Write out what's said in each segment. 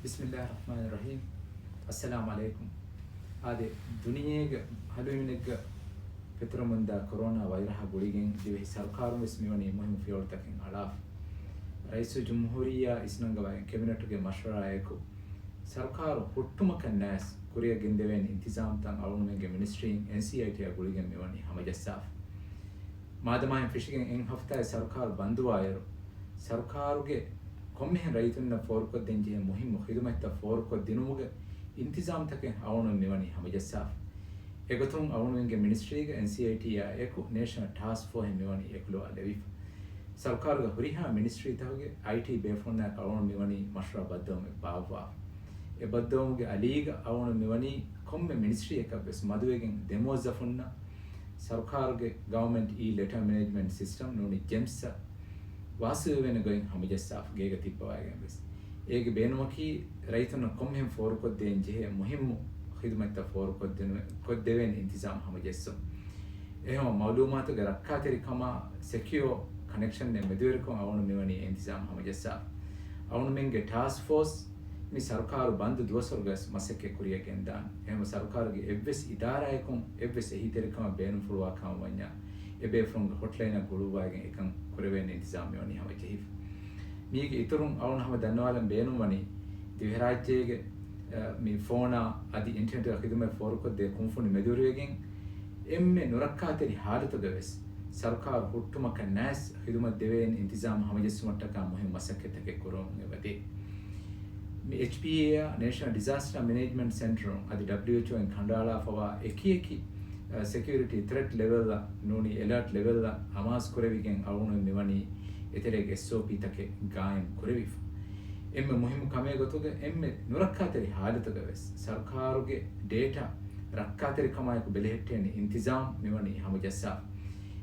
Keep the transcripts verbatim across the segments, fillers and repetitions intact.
ބިސްމިއްލާހި ރަޙްމާނި ރަޙީމް. އައްސަލާމު ޢަލައިކުމް. އާދެ، ދުނިޔޭގެ ހަލުވިމިނެއްގަ ފެތުރަމުންދާ ކޮރޯނާ ވައިރަހާ ގުޅިގެން ދިވެހި ސަރުކާރުން ވެސް މިވަނީ މުހިއްމު ފިޔަވަޅުތަކެއް އަޅާފަ. ރައީސުލްޖުމްހޫރިއްޔާ އިސްނަންގަވާ ކެބިނެޓުގެ މަޝްވަރާއެކު، ސަރުކާރު ހުއްޓުމަކަށް ނަޔަސް ކުރިއަށް ގެންދެވޭނެ އިންތިޒާމްތައް އަޅުގަނޑުމެންގެ މިނިސްޓްރީން އެންސީއައިޓީއާ ގުޅިގެން މިވަނީ ހަމަޖައްސާފަ. މާދަމާއިން ފެށިގެން އެއް ހަފްތާއެއް ސަރުކާރު ބަންދުވާއިރު، ސަރުކާރުގެ ކޮންމެހެން ރައްޔިތުންނަށް ފޯރުކޮށްދޭން ޖެހޭ މުހިއްމު ޚިދުމަތްތައް ފޯރުކޮށްދިނުމުގެ އިންތިޒާމްތަކެއް އަޅުގަނޑު މިވަނީ ހަމަޖައްސާފަ. އެގޮތުން އަޅުގަނޑުމެންގެ މިނިސްޓްރީގަ އެންސީއައިޓީއާ އެކު ނޭޝަނަލް ޓާސްކް ފޯހެއް މިވަނީ އެކުލަވާލެވިފަ. ސަރުކާރުގެ ހުރިހާ މިނިސްޓްރީތަކުގެ އައިޓީ ބޭފުޅުންނާއެކު އަޅުގަނޑު މިވަނީ މަޝްވަރާ ބައްދަލުވުމެއް ބާއްވާފަ. އެ ބައްދަލުވުމުގެ އަލީގަ އަޅުގަނޑު މިވަނީ ކޮންމެ މިނިސްޓްރީއަކަށްވެސް މަދުވެގެން ދެ މުވައްޒަފުންނަށް ސަރުކާރުގެ ގަވަމެންޓް އީ ލެޓަރ މެނޭޖްމަންޓް ސިސްޓަމް ނޫނީ ޖެމްސްއަށް ވާސިލުވެވޭނެ ގޮތް ހަމަޖައްސާފަ ގޭގަ ތިއްބަވައިގެން ވެސް. އޭގެ ބޭނުމަކީ ރައްޔިތުންނަށް ކޮންމެހެން ފޯރުކޮށްދޭން ޖެހޭ މުހިއްމު ޚިދުމަތްތައް ފޯރުކޮށްދެން-، ކޮށްދެވޭނެ އިންތިޒާމް ހަމަޖެއްސުން. އެހެން މައުލޫމާތުގެ ރައްކާތެރިކަމާ ސެކިއޯ ކަނެކްޝަންއެއް މެދުވެރިކޮށް އަޅުގަނޑު މިވަނީ އެ އިންތިޒާމް ހަމަޖައްސާފަ. އަޅުގަނޑުމެންގެ ޓާސްކް ފޯސް މި ސަރުކާރު ބަންދު ދުވަސްވަރުގަވެސް މަސައްކަތް ކުރިއަށް ގެންދާނެ. އެހެން ސަރުކާރުގެ އެއްވެސް އިދާރާއަކުން އެއްވެސް އެހީތެރިކަމަށް ބޭނުންފުޅުވާ ކަމަށް ވަންޏާ، އެބޭފުޅުންގެ ހޮޓްލައިނަށް ގުޅުއްވައިގެން އެކަން ކުރެވޭނެ އިންތިޒާމް މިވަނީ ހަމަޖެހިފަ. މީގެ އިތުރުން އަޅުގަނޑު ހަމަ ދަންނަވާލަން ބޭނުންވަނީ، ދިވެހިރާއްޖޭގެ، އަ، މި ފޯނާ އަދި އިންޓަރނެޓްގެ ޚިދުމަތް ފޯރުކޮށްދޭ ކުންފުނި މެދުވެރިވެގެން، އެންމެ ނުރައްކާތެރި ހާލަތުގަވެސް ސަރުކާރު ހުއްޓުމަކަށް ނަޔަސް ޚިދުމަތް ދެވޭނެ އިންތިޒާމް ހަމަޖެއްސުމަށްޓަކާ މުހިންމު މަސައްކަތްތަކެއް ކުރަމުން އެބަދޭ. މި އެޗްޕީއޭއާ ނޭޝަނަލް ޑިޒާސްޓާ މެނޭޖްމަންޓް ސެންޓަރުން އަދި ޑަބްލިއުއެޗްއޯއިން ކަނޑައަޅާފަވާ އެކިއެކި، އަ، ސެކިއުރިޓީ ތްރެޓް ލެވެލްއަށް ނޫނީ އެލާޓް ލެވެލްއަށް އަމާޒު ކުރެވިގެން އަޅުގަނޑު މިވަނީ އެތެރޭގެ އެސްއޯޕީ ތަކެއް ގާއިމް ކުރެވިފަ. އެންމެ މުހިއްމު ކަމެއް ގޮތުގަ އެންމެ ނުރައްކާތެރި ހާލަތުގަވެސް ސަރުކާރުގެ ޑޭޓާ ރައްކާތެރިކަމާއެކު ބެލެހެއްޓޭނެ އިންތިޒާމް މިވަނީ ހަމަޖައްސާފަ.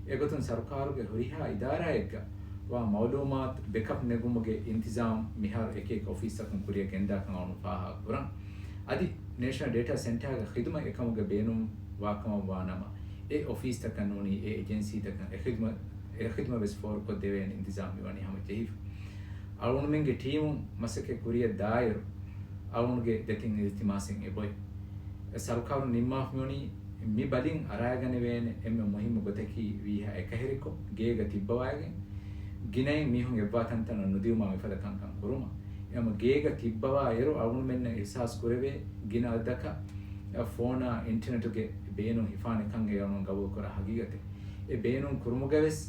އެގޮތުން ސަރުކާރުގެ ހުރިހާ އިދާރާއެއްގަ ވާ މައުލޫމާތު ބެކަޕް ނެގުމުގެ އިންތިޒާމް މިހާރު އެކިއެކި އޮފީސްތަކުން ކުރިއަށް ގެންދާކަން އަޅުގަނޑު ފާހަގަ ކުރަން. އަދި ނޭޝަނަލް ޑޭޓާ ސެންޓާގެ ޚިދުމަތް އެކަމުގެ ބޭނުން ވާކަމަށް ވާނަމަ، އެ އޮފީސްތަކަށް ނޫނީ އެ އެޖެންސީތަކަށް އެ ޚިދުމަތް، އެ ޚިދުމަތް ވެސް ފޯރުކޮށްދެވޭނެ އިންތިޒާމް މިވަނީ ހަމަޖެހިފަ. އަޅުގަނޑުމެންގެ ޓީމުން މަސައްކަތް ކުރިއަށް ދާއިރު އަޅުގަނޑުގެ ދެތިން އިލްތިމާސެއް އެބޮތް. ސަރުކާރުން ނިންމާފަ މިވަނީ މި ބަލިން އަރާގަނެވޭނެ އެންމެ މުހިއްމު ގޮތަކީ ވީހާ އެކަހެރިކޮށް، ގޭގަ ތިއްބަވައިގެން، ގިނައިން މީހުން އެއްވާ ތަންތަނަށް ނުދިއުމާ މިފަދަ ކަންކަން ކުރުމަށް. އެހެން ގޭގަ ތިއްބަވާ އިރު އަޅުގަނޑުމެންނަށް އިހްސާސް ކުރެވޭ ގިނަ އަދަދަކަށް ފޯނާ އިންޓަރނެޓުގެ ބޭނުން ހިފާނެ ކަން އެ އަޅުގަނޑު ގަބޫލު ކުރާ ހަގީގަތެއް. އެ ބޭނުން ކުރުމުގަވެސް،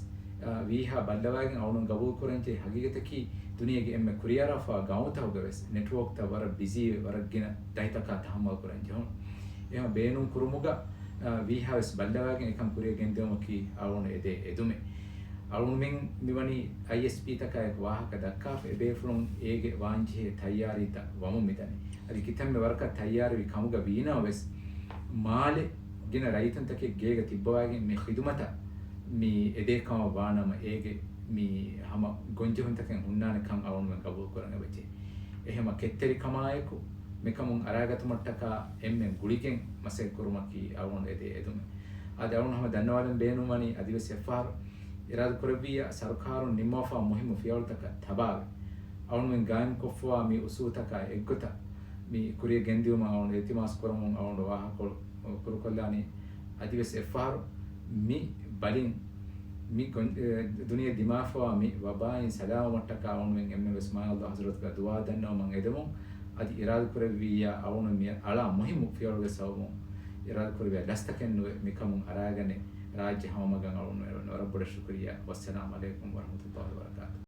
އާ، ވީހާ ބައްލަވައިގެން އަޅުގަނޑު ގަބޫލު ކުރަންޖެހޭ ހަގީގަތަކީ، ދުނިޔޭގެ އެންމެ ކުރިއަރާފަވާ ގައުމުތަކުގަވެސް ނެޓްވޯކްތައް ވަރަށް ބިޒީ، ވަރަށް ގިނަ ދަތިތަކާ ތަހައްމަލް ކުރަން ޖެހުނު. އެހެން ބޭނުން ކުރުމުގަ، އާ، ވީހާވެސް ބައްލަވައިގެން އެކަން ކުރިއަށް ގެންދިއުމަކީ އަޅުގަނޑު އެދޭ އެދުމެއް. އަޅުގަނޑުމެން މިވަނީ އައިއެސްޕީތަކާއެކު ވާހަކަ ދައްކާފަ، އެބޭފުޅުން އޭގެ ވާންޖެހޭ ތައްޔާރީތައް ވަމުން މިދަނީ. އަދި ކިތަންމެ ވަރަކަށް ތައްޔާރުވި ކަމުގަ ވީނަމަވެސް، މާލެ ގިނަ ރައްޔިތުންތަކެއް ގޭގަ ތިއްބަވައިގެން މި ޚިދުމަތަށް މި އެދޭ ކަމަށް ވާނަމަ، އޭގެ މި ހަމަ ގޮންޖެހުންތަކެއް ހުންނާނެ ކަން އަޅުގަނޑުމެން ގަބޫލު ކުރަން އެބަޖެހޭ. އެހެން ކެތްތެރިކަމާއެކު މިކަމުން އަރާގަތުމަށްޓަކާ އެންމެން ގުޅިގެން މަސައްކަތް ކުރުމަކީ އަޅުގަނޑު އެދޭ އެދުމެއް. އަދި އަޅުގަނޑު ހަމަ ދަންނަވާލަން ބޭނުންވަނީ އަދިވެސް އެއްފަހަރު އިރާދަ ކުރެއްވިއްޔާ ސަރުކާރުން ނިންމާފާ މުހިއްމު ފިޔަވަޅުތަކަށް ތަބާވެ، އަޅުގަނޑުމެން ގާއިމްކޮށްފަވާ މި އުސޫލުތަކާ އެއްގޮތަށް މި ކުރިއަށް ގެންދިއުމަށް އަޅުގަނޑު އިލްތިމާސް ކުރަމުން އަޅުގަނޑު ވާހަކަކޮޅު ކުރުކޮށްލާނީ. އަދިވެސް އެއްފަހަރު މި ބަލިން މި ގޮން-، އެ، ދުނިޔެ ދިމާފަވާ މި ވަބާއިން ސަލާމަތްވުމަށްޓަކާ އަޅުގަނޑުމެން އެންމެންވެސް މާތް ﷲ ޙަޟްރަތުގަ ދުޢާ ދަންނަވަމުން އެދެމުން، އަދި އިރާދަކުރެއްވިއްޔާ އަޅުގަނޑު މި އަޅާ މުހިއްމު ފިޔަވަޅުގެ ސަބަބުން އިރާދަކުރެއްވިއްޔާ ލަސްތަކެއް ނުވެ މިކަމުން އަރާގަނެ ރާއްޖެ ހަމަމަގަށް އަޅުގަނޑު ވަރަށް ބޮޑަށް ޝުކުރިއްޔާ. ވައްސަލާމް ޢަލައިކުމް ވަރަޙްމަތުﷲ ވަބަރަކާތުހު.